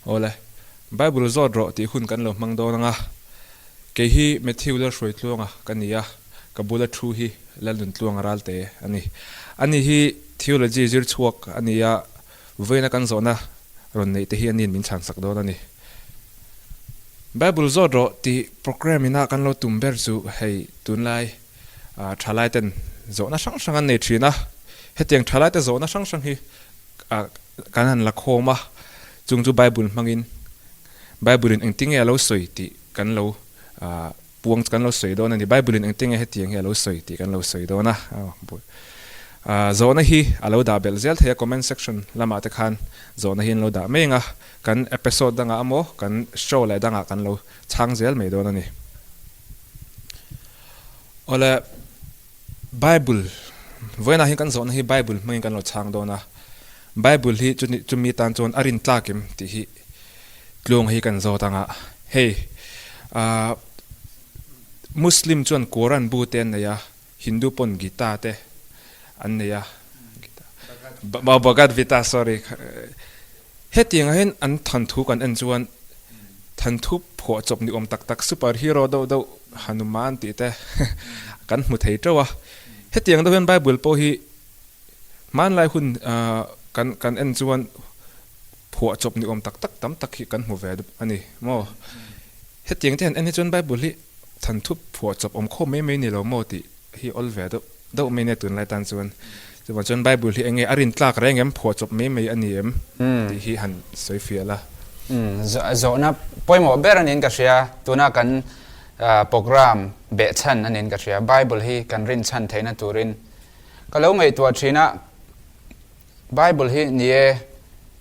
Awle, Bible zawt rawh tih hun kan lo hmang dawn ang a. Kei hi Matthew Lalhruaitluanga ka ni a, ka bula thu hi Lalnuntluanga Ralte a ni. Ani hi Theology zir chhuak a ni a, vawiina kan zawhna rawn neih te hi aniin min chhansak dawn a ni. Bible zawt rawh tih programme ina kan lo tum ber chu hei tunlai thalai ten zawhna hrang hrang an nei thin a, hetiang thalai te zawhna hrang hrang hi kan han la khawm a, chung chu Bible hmangin Bible in engtinge a lo sawi tih kan lo puang kan lo sawi dawn a ni. Bible in engtinge hetiang hi a lo sawi tih kan lo sawi dawn a. Zawhna hi a lo dah belh zel thei a, comment section lamah te khan zawhna hi an lo dah mai ang a, kan episode dangah emaw kan show leh dangah kan lo chhang zel mai dawn a ni. Awle Bible vawiinah hian kan zawhna hi Bible hmangin kan lo chhang dawn a, Bible hi chumi tan chuan a rin tlak em tih hi Tluang hi kan zawt ang a, hei ah Muslim chuan Quran bu te an nei a, Hindu pawn Gita te an nei a, Bhagavad Gita sorry, hetiang ah hian an thanthu kan en chuan thanthu phuah chawp ni awm tak tak super hero deuh deuh Hanuman tih te kan hmu thei teuh a, hetiang deuh hian Bible pawh hi Hmanlai hun kan kan en chuan phuahchawp ni awm tak tak tam tak hi kan hmu ve a ni maw? Hetiang te han en hi chuan Bible hi thanthup phuahchawp awm khawm mai mai ni lo maw tih hi awl ve deuh deuh mai nia tunlai tan chuan. Chuvang chuan Bible hi enge a rintlak reng em, phuahchawp mai mai a ni em tih hi han sawi fiah la. Zawhna pawimawh ber a niin ka hria, tuna kan programme behchhan a niin ka hria, Bible hi kan rinchhan theihna turin Ka lo ngaihtuah thin a, Bible hi ni e,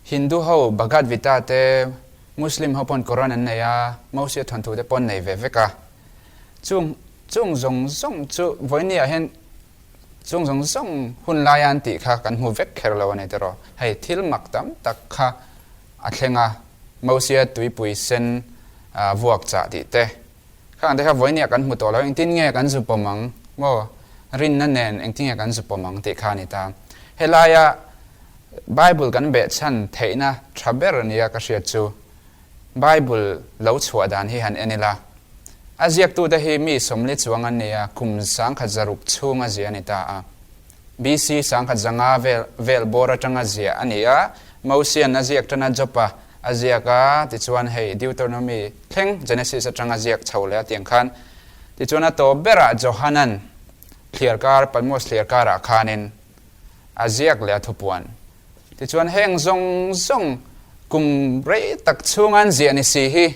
Hindu ho Bhagad Vita te, Muslim ho pawn Koran an nei a, Mosia thawnthu te pawn nei ve vek a. Chung chung zawng zawng chu vawiini ah hian chung zawng zawng hun laia an tih kha kan hmu vek kher lo a ni tiraw. Hei thil mak tam tak kha a thleng a, Mosia tuipui sen vuak chah tih te, Khang te kha vawinia kan hmu tawh lo, engtin nge kan zu pawm ang maw? Rinna nen engtin nge kan zu pawm ang tih kha a ni ta. Helaia Bible kan behchhan theihna tha ber nia ka hriat chu Bible lo chhuah dan hi han en ila. A ziaktute hi mi sawmli chuang an ni a, kum 1006 chhunga ziah a ni ta a. BC 1500 vel vel bawr atanga ziah a ni a, Mosian a ziak tan a Job-a a ziak a, tichuan hei Deuteronomy thleng Genesis atanga ziak chho leh a tiang khan tichuan a tawp berah Johanan thliar kar Patmos thliar karah khanin a ziak leh a thupuan. Tichuan heng zawng zawng kum rei tak chhunga an ziah ni si hi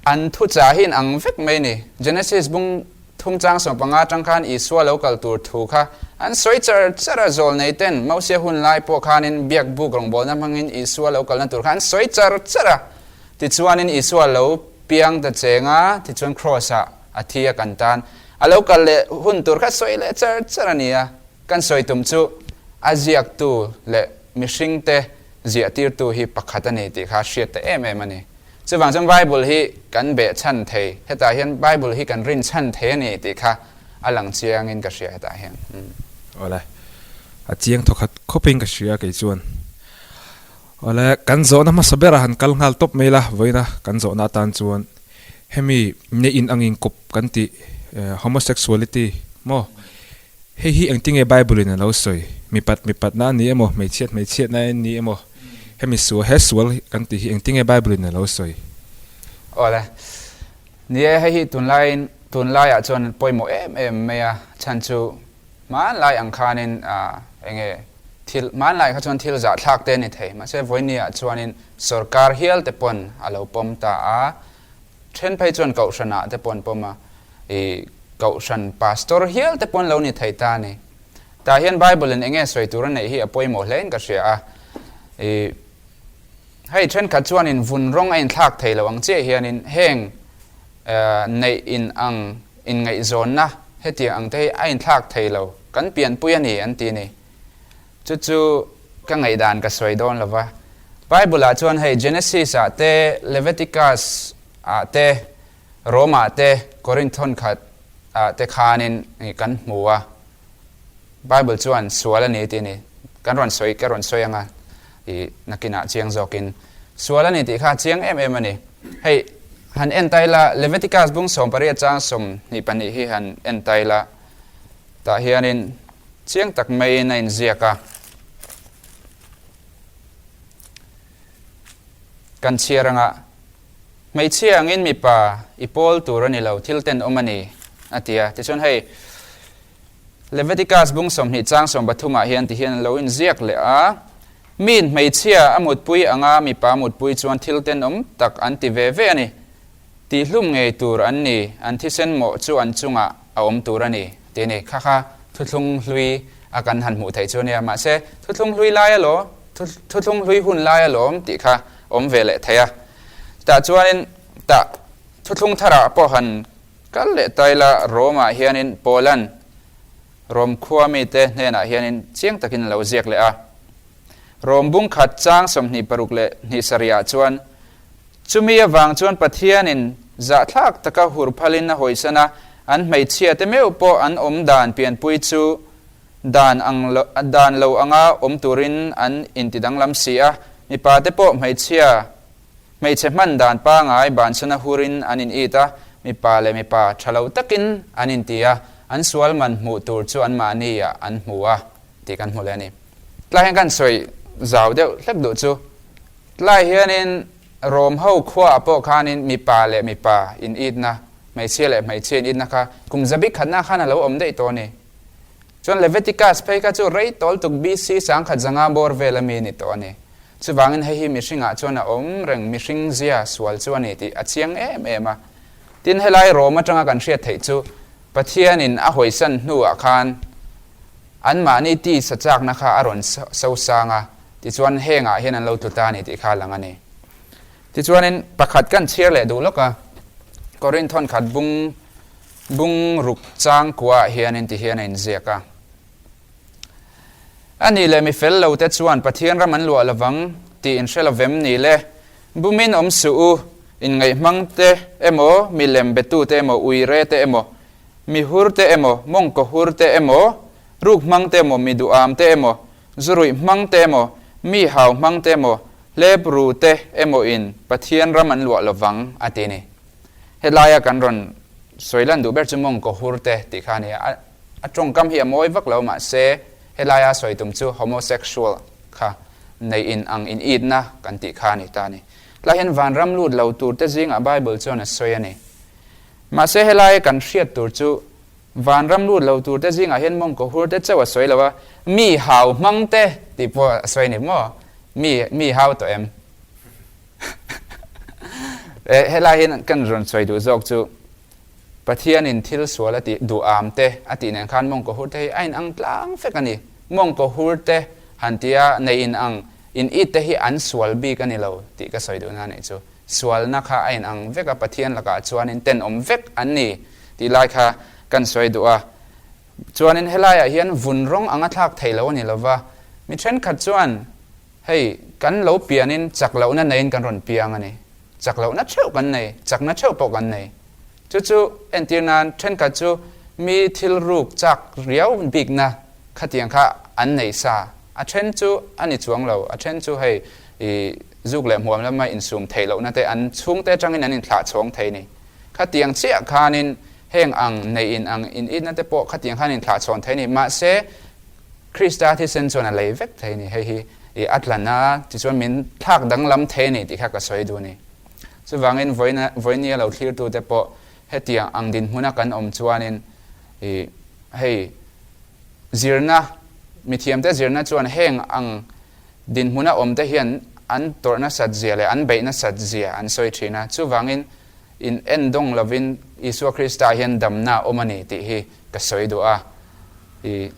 An thuchah hi in ang vek mai ni. Genesis bung thungchang 15 atang khan Isua lo kal tur thu kha an sawi char char a, zawlnei ten Mosia hun lai pawh khanin biak buk rawngbawlna hmangin Isua lo kalna tur kha an sawi char char a. Tichuanin Isua lo piang ta cheng a, tichuan Kraws ah a thi a kan tan. A lo kal leh hun tur kha sawi leh char char a ni a. Kan sawi tum chu a ziaktu leh mihringte ziahtirtu hi pakhat a ni tih kha hriat ta em em a ni. Chuvang chuan Bible hi kan behchhan thei, hetah hian Bible hi kan rinchhan thei a ni tih kha a lang chiangin ka hria hetah hian. Awle, a chiang thawkhat khawpin ka hria kei chuan. Awle, kan zawhna hmasa berah han kal nghal tawp mai la, vawiina kan zawhna atan chuan hemi ne in angin kawp kan tih homosexuality maw? Hei hi engtinge Bible in a lo sawi? Mipat mipatna a ni emaw, hmeichhiat hmeichhiatna a ni emaw, hemi sual, he sual kan tih hi engtinge Bible in a lo sawi? Awle. Ni e, hei hi tunlaiin, tunlaiah chuan pawimawh em em mai a, chhan chu hmanlai ang khanin enge thil, hmanlai kha chuan thil zahthlak te a ni thei, mahse vawinia chuanin sawrkar hial te pawn a lo pawm ta a, Then phei chuan kohhranah te pawh an pawm a, i kohhran pastor hial te pawh an lo ni thei ta a ni. Tah hian Bible in enge sawi tur a neih hi a pawimawh hle in ka hria a, i hei thenkhat chuanin vun rawng a inthlak thei lo ang chiah hianin heng neih in ang inngaihzawnna hetiang ang te hi a inthlak thei lo, kan pianpui a ni an ti ni. Chu chu ka ngaihdan ka sawi dawn lo va. Bible ah chuan hei Genesis ah te, Leviticus ah te, Rome ah te, Korinthon khat ah te khanin kan hmu a. Bible chuan sual a ni tih a ni. Kan rawn sawi, ka rawn sawi anga i nakinah chiang zawkin. Sual a ni tih kha a chiang em em a ni. Hei, han en ta ila, Leviticus bung 18 chang 22 hi han en ta ila, tah hianin chiang tak maiin a inziak a. Kan chhiar anga, Hmeichhia angin mipa i pawl tur a ni lo, thil tenawm a ni, a ti a. Tichuan hei, Leviticus bung 20 chang 13 ah hian tihian an lo inziak leh a, Miin hmeichhia a mutpui anga mipa mutpui chuan thil tenawm tak an ti ve ve a ni. Tihhlum ngei tur an ni, an thisen mawh chu an chungah a awm tur a ni, ti a ni. Kha kha thuthlung hlui a kan han hmuh theih chu a nia. Mahse, thuthlung hlui lai alawm, thuthlung hlui hun lai alawm tih kha awm ve leh thei a. Tah chuanin tah thuthlung tharah pawh han kal leh ta ila, Rome-ah hianin Paula'n Rome khua mite hnenah hianin chiang takin a lo ziak leh a. Rome bung khat chang 26 leh hnih sarihah chuan, Chumi avang chuan Pathianin zahthlak taka hur phalin a hawisan a, an hmeichhiate meuh pawh an awm dan pianpui chu dan ang dan lo anga awm turin an intidanglam si a, mipate pawh hmeichhia hmeichhe hman dan pangai bansana hurin an in it a, mipa leh mipa tha lo takin an inti a, an sual man hmuh tur chu anmahni ah an hmu a tih kan hmu leh a ni. Tlai hian kan sawi zau deuh hlek duh chu. Tlai hianin Rom ho khuaah pawh khanin mipa leh mipa in itna, hmeichhia leh hmeichhia in itna kha kum zabi khatna khan a lo awm daih tawh a ni. Chuan Leviticus phei kha chu rei tawl tuk BC 1005 bawr vel ami a ni tawh a ni. Chuvangin hei hi mihringah chuan a awm reng, mihring zia sual chu a ni tih a chiang em em a. Tin, helai Rom atanga kan hriat theih chu Pathianin a hawisan hnuah khan anmahni tisa chakna kha a rawn sosang a, tichuan hengah hian an lo tlu ta a ni tih kha a lang a ni. Tichuanin pakhat kan chhiar leh duh lawk a, Korinth thawnkhat bung bung ruk chang kuaah hianin ti hian a inziak a. A nih leh mi fel lote chuan Pathian ram an luah lovang tih in hre lovem ni le? Bumin awm suh u, inngaihmang te emaw, milem betute emaw, uire te emaw, mi hur te emaw, mawngkaw hur te emaw, ruk hmang te emaw, mi duham te emaw, zuruih hmang te emaw, mi hau hmang te emaw, hlep ru te emaw in Pathian ram an luah lovang, a ti ni. Helaia kan rawn sawi lan duh ber chu mawngkaw hur te tih kha a ni a. A tawngkam hi a mawi vak lo mahse helaia sawi tum chu homosexual kha neih in ang in itna kan tih kha a ni ta a ni. Tlai hian vanram lut lo tur te zingah Bible chuan a sawi a ni. Mahse helaia kan hriat tur chu vanram lut lo tur te zingah hian mawngkaw hur te chauh a sawi lo a, mi hau hmang te tih pawh a sawi a ni maw? Mi mi hau tawh em? Helai hian kan rawn sawi duh zawk chu Pathianin thil sual a tih duham te a tih nen khan mawngkaw hur te hi a inang tlang fek a ni. Mawngkaw hur te han tia nei inang in it te hi an sual bik a ni lo tih ka sawi duhna a nih chu. Sualna kha a inang vek a, Pathian lakah chuanin tenawm vek an ni tih lai kha kan sawi duh a. Chuanin helaiah hian vun rawng anga thlak thei lo a ni lova, mi thenkhat chuan hei kan lo pianin chak lohna neiin kan rawn piang a ni. Chak lohna theuh kan nei, chakna theuh pawh kan nei. Chu chu entir nan thenkhat chu mi thil ruk chak riau bikna khatiang kha an nei sa. A then chu a ni chuang lo, a then chu hei i zuk leh hmuam lama insum theih lohna te an chhungte atangin an inthlah chhawng thei ni. Khatiang chiah khanin heng ang nei in ang in itna te pawh khatiang khan inthlah chhawn thei ni. Mahse Krista thisen chuan a lei vek thei ni. Hei hi i a tlan a, tichuan min thlak danglam thei a ni tih kha ka sawi duh a ni. Chuvangin vawiina vawinia lo thlirtute pawh hetiang ang dinhmuna kan awm chuanin i hei zirna, mithiamte zirna chuan heng ang dinhmuna awmte hian an tawrh nasat zia leh an beih nasat zia an sawi thin a. Chuvangin in endawng lovin Isua Krista hian damna a awm a ni tih hi ka sawi duh a. I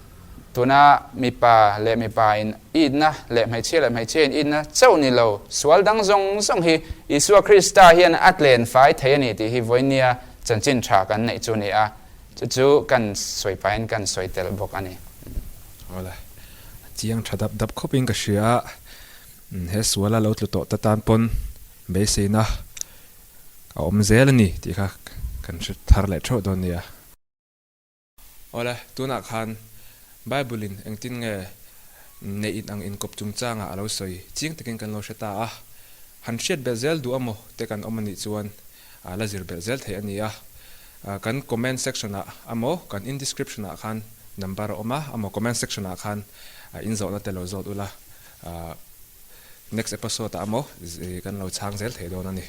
tuna mipa leh mipa in itna leh hmeichhia leh hmeichhia in itna chauh ni lo, sual dang zawng zawng hi Isua Krista hian a tlen fai thei a ni tih hi vawinia chanchin tha kan neih chu a ni a, chu chu kan sawi pahin kan sawi tel bawk a ni. Awle, a chiang tha dap dap khawpin ka hria a, he suala lo tlu tawh ta tan pawn beiseina a awm zel a ni tih kha kan hre thar leh theuh dawn nia. Awle, tunah khan Bible-in engtin nge neih in ang inkawp chungchangah a lo sawi chiang takin kan lo hre ta a. Han hriat belh zel duh amaw te kan awm anih chuan la zir belh zel theih a ni a. Kan comment section ah amaw kan in description ah khan number a awm a, amaw comment section ah khan in zawhna te lo zawt ula next episode ah amaw kan lo chhang zel thei dawn a ni.